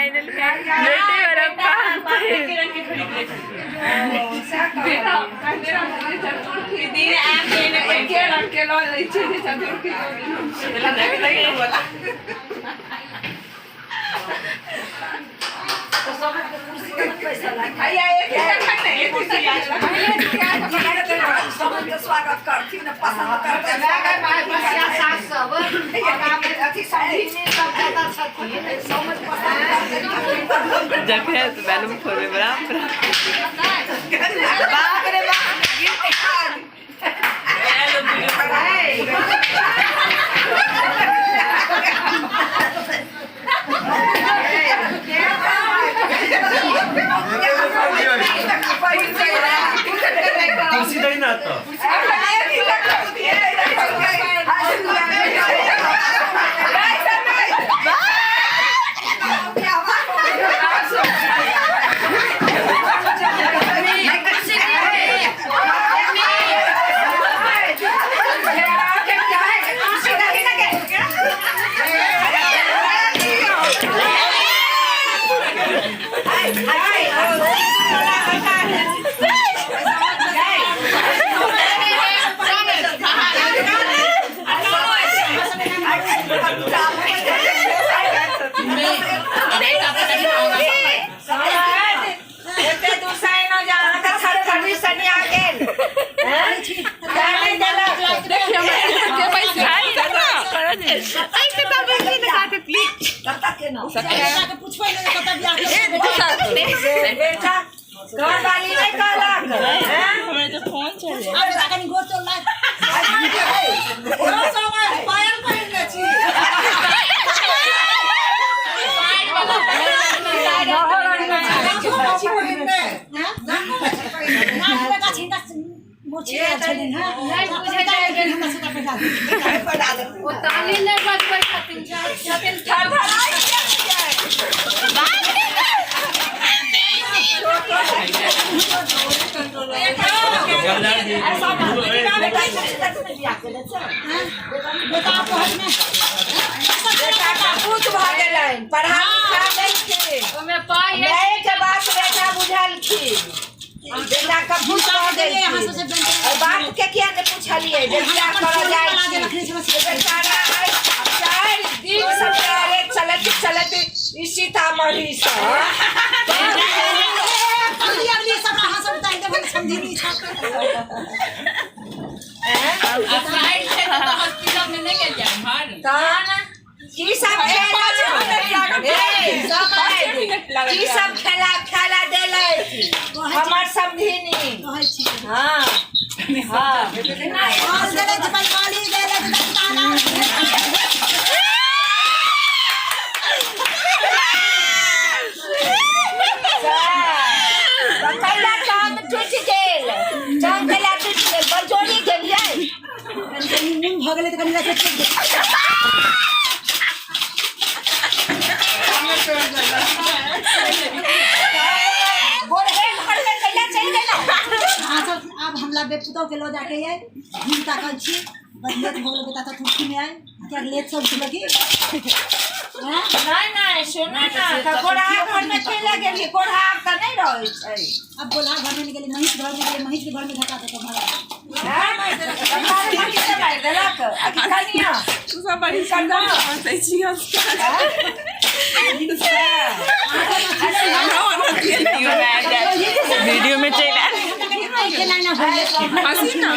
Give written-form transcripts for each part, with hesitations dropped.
Final बेटे वाला पापा। स्वागत करथिन पसंद करथिन। जखने तऽ बैलून फोड़बै बराबर। बाप रे बाप। कुर्सी दै ना त। एते दूर से एनो जा अहाँके थरथरी सनिया गेल। हैं? नहि देलक। बेटा घरवाली नहि कहलक हैं? ओ ताली नहि बजबै छथिन, छथिन। थरथराइ गेल। बेटा कपूत भऽ गेलनि, पढ़ा लिखा देलखिन। ओहिमे पाइ माय के बात बेटा बुझलखिन, बेटा कपूत भऽ गेलखिन। एहि बात के किया ने पुछलियै जे बियाह करऽ जाइ छी जे बेचारा आइ 4 दिन से पैरे चलैत चलैत ई सीतामढ़ी सँ तहन की सब खेला ए, समय की सब खेला खेला देलथि हमर समधिनी? हाँ। कैला टांग टूटि गेल? टांग कैला टूटि गेल? बलजोरी गेलियै? भऽ गेलै तऽ कनि गोरहे घरमे कैला चलि गेलहुँ? अहाँ सब आब हमरा बेपुतोह के लऽ जाके ये घूम ताकल छी। बड़ लेट भऽ गेलै बेटा चतुर्थी में आइ कियाक लेट सब उठलक? नहि नहि, सुनू ने तऽ गोरहा घरमे कैला गेलियै? गोरहा आब तऽ नहि रहै छै। अब गोला घर में गेलै, महीष घर में गेलै, महीष के घर में धक्का देतो मारा। हैं? तऽ मारि मारि देलक आ कि कनिया? तू सब बड़ी सुंदर हंसै छी। वीडियो में चलि आयल। हँसी ने,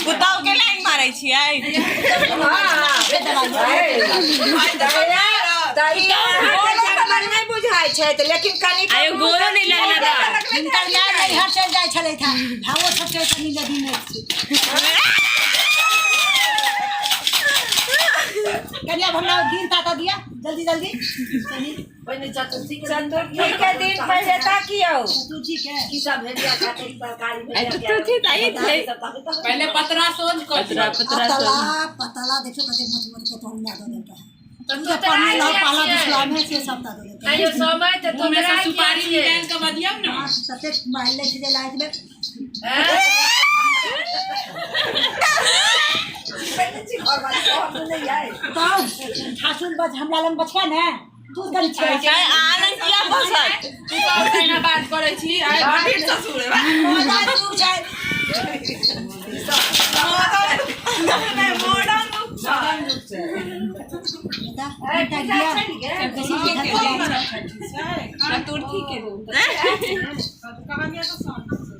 पुतहु के लाइन मारै छियै। तऽ ई बोलो तऽ नहि बुझाइ छै तऽ, लेकिन कनि आयो गोरो नहि लगल। हिनकर माय नैहर चलि जाइ छलथि हँ, भावो छोटके कनि नदी में छै। कनि आब हमरा दिन ताकऽ दिअ, जल्दी जल्दी कनि। चतुर्थी के दिन पहिले ताकियौ। चतुर्थी के चतुर्थी तऽ आइ छै। पहिले पतरा सोझ कऽ पतरा आ पतरा तला सोझ। पतला देखियौ कते मोट मोट के तोहर माय दऽ देलकै। तू पढ़ने लऽ पाला दुसला में से सबटा दऽ देलकै। आइयो समय तऽ मुँहमे से तोतराइ सुपारी किया छियै? निकालि कऽ बजियौ ने। ततेक मारि लै छै जे लाइट में तब ठासुर बच हमरा लग बचवा ने। तू कनि छै आनंद किया बसल तू सब एना बात करै छी आइ भाभी ससुर मजा तू छै बेटा बेटा गिया बेसी चतुर्थी के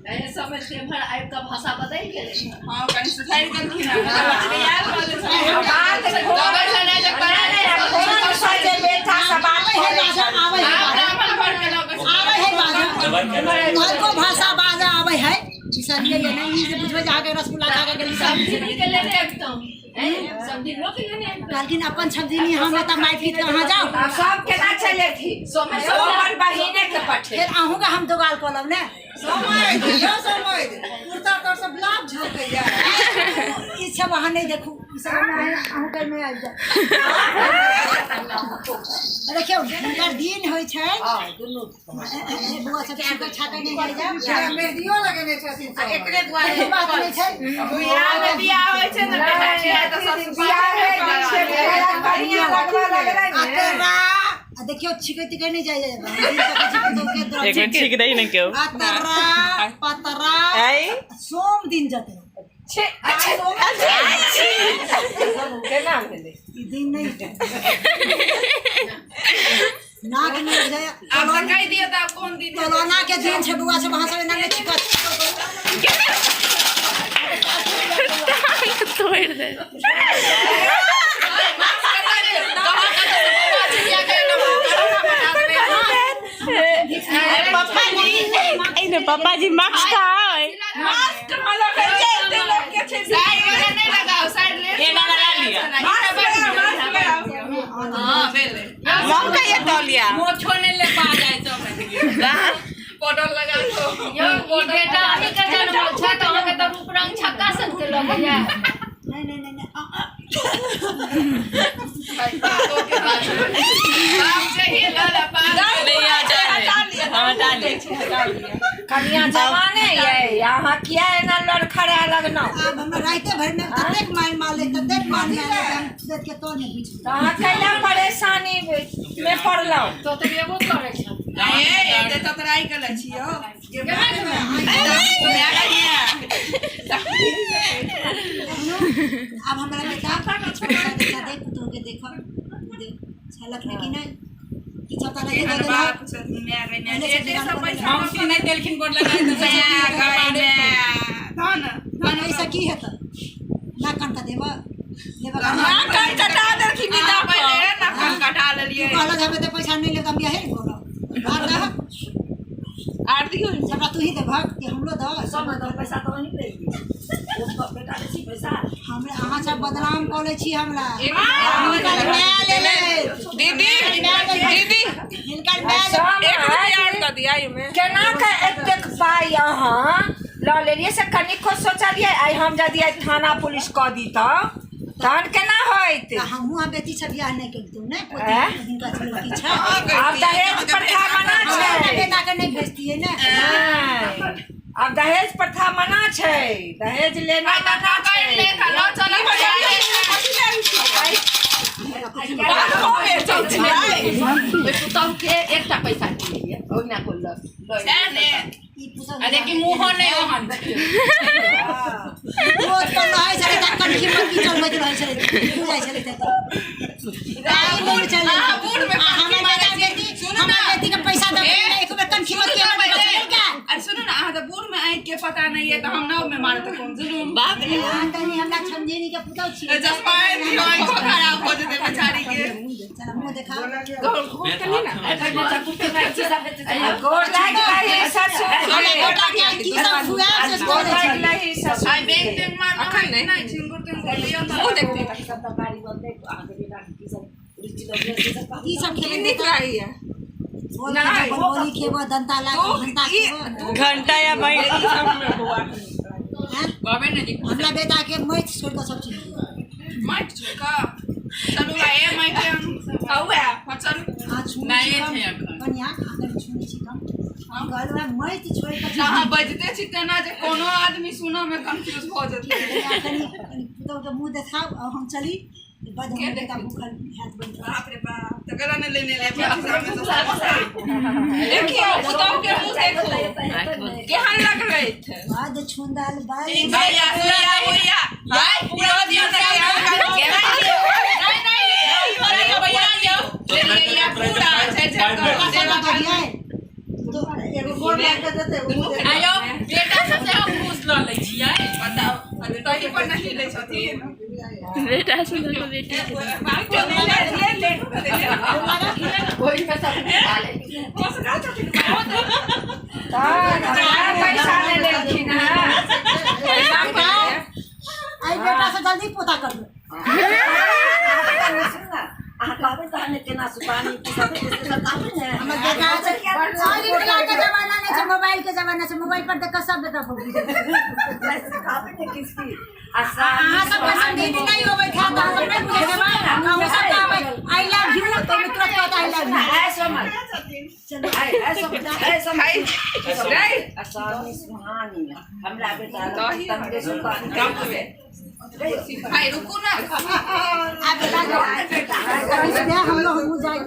दिन समझ के एम्हर आबि कऽ भाषा बदलि गेलै। हां कनि सुधारि देलखिन हँ। बात फोन से जे बेटा से बात आबै है करै बाजा छै। आबै है बाजा ब्राह्मण घर के लोग आबै है बाजा उनको भाषा बाजा आबै है ई सब ये नहीं ई जे बुझबै जे अहाँके रसगुल्ला खा के गेली सब सब्जी के लेने अबितहुँ सब्जी के लेने अबितहुँ। कहलखिन अपन सब्जी हम एतऽ मारि पीट के अहाँ जाओ आब सब केना चलेथिन सब अपन बहिने के पठे फेर अहूँके हम दोगाल कऽ लेब ने कुर्ता तर सब लाभ झोंकैया। ई सब अहाँ नहि देखू ई सब हमरा अहूँके नहि आबि जायत। देखियौ हुनकर दिन होइ छै बौआ सब छीकै छाकै नहि जाइ जाउ मेहदियो लगेने छथिन सब। एकरे दुआरे कोनो बात नहि छै बियाह मे बियाह होइ छै ने बेटा तऽ ससुर बियाह है दिन से बियाह बढ़िया लगवा लगलै ने। अतरा आ देखियौ छिकै तिकै नहि जाइ जाय एक मिनट छीक दही ने केओ अतरा पतरा आई सोम दिन जतै केना भेलै ई दिन नहि नाक नहि जाय आब तऽ कहि दियौ तऽ आब कोन दिन हेतै। कोरोना के दिन छै बौआ सब अहाँ सब एना नहि छिकत तोड़ दे पापा जी ए ने पापा जी मास्क कहाँ है मास्क लगैये एते लोक के छै साइड वाला नहि लगाओ साइड ले एना लगा लिया। मास्क लगाओ मास्क लगाओ हां भेलै मौका ये तौलिया मोछो नहि ले पा जाइ छै पाउडर लगा दो यौ ई बेटा अहीँके जनमल छै तऽ अहाँके तऽ रूप रंग छक्का सनके लगैया। नहीं नहीं नहीं नहीं बाप चाहिए लाला पास नहीं आ जाए हम हटा ले कनिया जवाने ये अहाँ किया एना लड़खड़ा लगनौ आब हमरा राइते भरि में ततेक मारि मारले ततेक मारि मारले हम देख के तो नहीं बुझ तऽ अहाँ कैला परेशानी मे पड़लहुँ तो तऽ एबो करै छै ए एते ततराई के छियो अब हमरा बेटा पैसा पैसा दे पुतोह के देखो दे छलक ने कि नहीं कि छता लगे दे देला बाप छथिन माय गै माय एते सब पैसा हम नहि देलखिन गोर लगाइ तऽ माय गै धन धन पैसा की हेतै ना कनका देबा लेबा ना कन कटा देलखिन ई तऽ पहिले ना कन कटा लेलियै तू कहला जे हम एते पैसा नहीं लेब तऽ हम बियाहे ने करब आर दह आर दियौ सबटा तू ही देबहक कि हमरो दह सब पैसा तऽ वहीं पे बेटा बेसी पैसा हमरा अहाँ सब बदनाम कऽ लै छी हमरा हिनकर माय लेले दीदी दीदी हिनकर माय एक रुपया और दऽ दिया एहिमे केना के एतेक पाइ अहाँ लऽ लेलियै से कनिको सोचलियै आइ हम यदि आइ थाना पुलिस कऽ दी तऽ तहन केना होइत हमहूँ अहाँ बेटी से बियाह नहि करितहुँ ने पोती आँय? हिनका लड़की छै आब दहेज प्रथा मना हमरा छै बेटा के नहि भेजतियै ने नहि, आब दहेज प्रथा मना छै दहेज लेना मना छै पुतहु के एकटा पैसा दियै ओहिना को लऽ ई पुतहु लेकिन मुँहो नहि ओहन छै रोज पर रहै छलै तऽ कनखी मटकी चलबैत रहै छलै बुझै छलै तऽ ताहि लेल चलै अहाँ बूढ़ मे आ हमर कनखी मारै बेटा छी। बेटी सुनू हमर ना। बेटी के पैसा दऽ ए, एक बेर कनखी सुनू मटकी ना हमर पहिले। बचेलकै अरे सुनू ना अहाँ तऽ बूढ़ मे आँखि के पता नहि ये तऽ हम नव मे मारत कोन जुलूम बाप रे अहाँ तनी हमरा छमझेनी के पुतहु छी चश्मा आँखि आँखि खराब हो जेतै बेचारी के चल मुँह देखाओ गोर लागि लही ससुर हमरा बेटा के की सब खुआब से गोर बोलै लागि छै लही ससुर आइ बैंक तैंक मारना अखन नहि छिंगुर तिंगुर लियौ तऽ मुँह देखते की सब खेबै नीक लागैया बोली खेबो दंता लाग घंटा खेबो घंटा या महीना हैं? बाबे ने जी हमरा बेटा के माटि छोड़ि कऽ सब चीज माटि छोड़ि कऽ चलू आ ए माटि हौए हँ चलू अहाँ छूने नहि छी कम छै एखन। कनिया अहाँ छूने छी कम हम कहलहुँ हेँ माटि छोड़ि कऽ अहाँ बजिते छी तेना जे कोनो आदमी सुनऽ मे कंफ्यूज भऽ जेतै कनि कनि पुतहु के मुँह देखाउ और हम चली। बद हमर बेटा भूखल हैत बनि। बाप रे बाप, तकरा ने लेने ले सामने से समोसा। देखियो पुतहु के मुंह देखो केहन लगलै। बद छुंदल बद भैया भैया भैया हाय पूरा दिया तक नहीं नहीं भैया दियो ले पूरा छै छै। तो एगो गोर लगा के देतै ओ देतै। आयो बेटा सबसे हम घूस लऽ लै छियै। बताओ तही पर नहीं लै छथिन। बेटा से लऽ कऽ बेटी के। ले ले ले ले। कोई पैसा निकाले पैसा नहि लेलखिन हँ। आई बेटा से जल्दी पोता कर दो। अहाँ कहबै तहन ने केना सुपानी की सब सब कहबै ने। हमर बेटा छै और के जमाना नहीं छै, मोबाइल के जमाना छै। मोबाइल पर देख के सब बेटा भोग कहबै ने किसकी अहाँ सब पसंदीदा नहीं होबै था त हम नहीं बुझै छै। हम सब कहबै I love you तो तुरंत कहत I love you. आय सोमल आय आय सोमल आय सोमल आसानी सुहानी हमरा बेटा तंगे सुपानी। भाई रुकू ना। आ बेटा अभी से हम लोग मुंह जाय।